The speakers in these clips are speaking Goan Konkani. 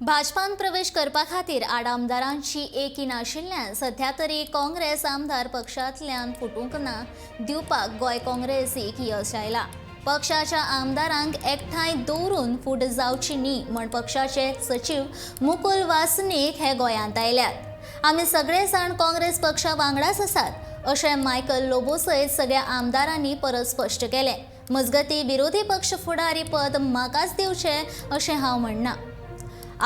भाजपान प्रवेश करपा खातीर आड आमदारांची एकी नाशिल्ल्यान सध्या तरी काँग्रेस आमदार पक्षांतल्यान फुटूंक ना दिवपाक गोंय काँग्रेसीक यश आयलां. पक्षाच्या आमदारांक एकठांय दवरून फूट जावची न्ही म्हण पक्षाचे सचीव मुकुल वासनीक हे गोंयांत आयल्यात. आमी सगळे जाण काँग्रेस पक्षा वांगडाच आसात अशें मायकल लोबो सयत सगळ्या आमदारांनी परत स्पश्ट केलें. मजगतीं, विरोधी पक्ष फुडारी पद म्हाकाच दिवचें अशें हांव म्हणना,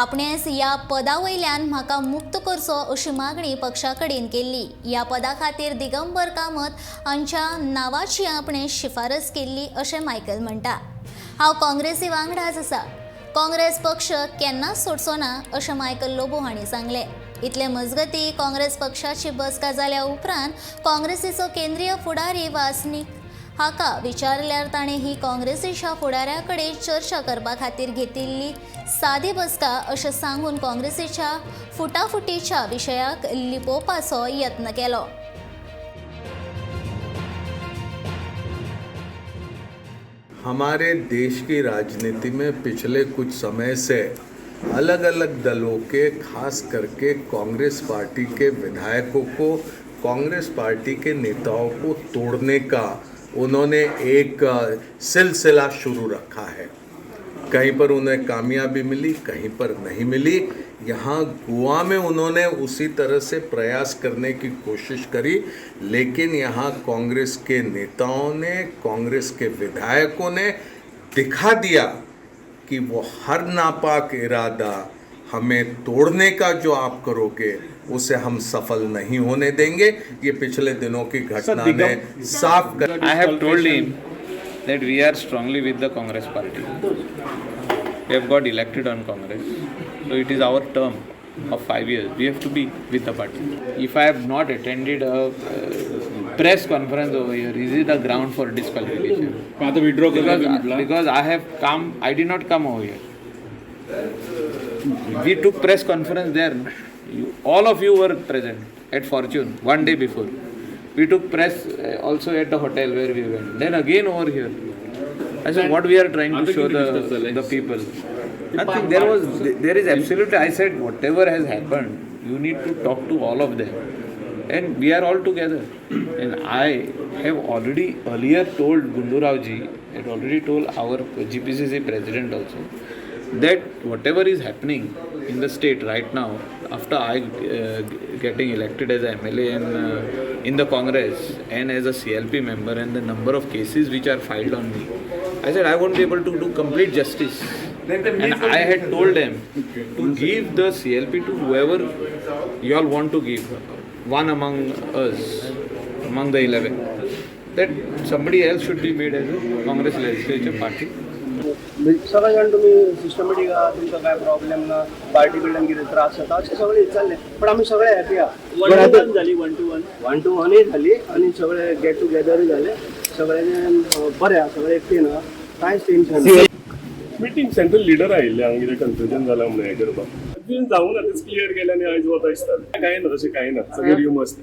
आपणेच ह्या पदा वयल्यान म्हाका मुक्त करचो अशी मागणी पक्षा कडेन केल्ली. ह्या पदा खातीर दिगंबर कामत हांच्या नांवाची आपणें शिफारस केल्ली अशें मायकल म्हणटा. हांव काँग्रेसी वांगडाच आसा, काँग्रेस पक्ष केन्नाच सोडचो ना अशें मायकल लोबो हांणी सांगलें. इतले मजगतीं, काँग्रेस पक्षाची बसका जाल्या उपरांत काँग्रेसीचो केंद्रीय फुडारी वासनीक हाका विचारल्यार ताणें ही काँग्रेसीच्या फुडाऱ्या कडेन चर्चा करपा खातीर घेतिल्ली सादी बसका अशें सांगून काँग्रेसीच्या फुटाफुटीच्या विशयाक लिपोवपाचो यत्न केलो. हमारे देश की राजनीति में पिछले कुछ समय से अलग अलग दलों के, खास करके कांग्रेस पार्टी के विधायकों को, कांग्रेस पार्टी के नेताओं को तोड़ने का उन्होंने एक सिलसिला शुरू रखा है. कहीं पर उन्हें कामयाबी मिली, कहीं पर नहीं मिली. यहाँ गोवा में उन्होंने उसी तरह से प्रयास करने की कोशिश करी, लेकिन यहाँ कांग्रेस के नेताओं ने, कांग्रेस के विधायकों ने दिखा दिया कि वो हर नापाक इरादा हमें तोड़ने का जो आप करोगे, उसे हम सफल नहीं होने देंगे. ये पिछले दिनों की घटना ने साफ कर I have told him that we are strongly with the Congress party. We have got elected on Congress. So it is our term of 5 years. We have to be with the party. If I have not attended a press conference over here, is it a ground for disqualification? पण आता withdraw Because, because I have come, I did not come over here. We took press conference there, no? All of you were present at Fortune one day before. We took press also at the hotel where we went. Then again over here. I said, what we are trying to show the people? Nothing. There is absolutely, I said, whatever has happened, you need to talk to all of them. And we are all together. And I have already earlier told Gundu Rao ji, had already told our GPCC president also, that whatever is happening in the state right now, after I getting elected as a MLA and in the Congress and as a CLP member, and the number of cases which are filed on me, I said I won't be able to do complete justice. And I had told them to give the CLP to whoever you all want to give, one among us, among the 11, that somebody else should be made as a Congress legislature party. सगळे जाण तुमी सिस्टमॅटीक आहा, तुमकां काय प्रॉब्लेम ना, पार्टी कडल्यान कितें त्रास जाता अशें सगळें विचारलें, पण आमी सगळे हॅपी आहा. वन टू वन झाली, one two one. One two वनूय झाली आनी सगळे गेट टुगेदरूय जाले. सगळ्यांनी बरें आहा, सगळे एकटेन आहा, कांयच टेन्शन ना. मिटींग सेंट्रल लिडर आयिल्ले हांगा, कितें कन्फ्युजन जालां म्हणून हें करपाक. कन्फ्युजन जावूं ना, तेच क्लियर केलें आनी आयज वता दिसता. कांय ना, तशें कांय ना, सगळे रुमर्स.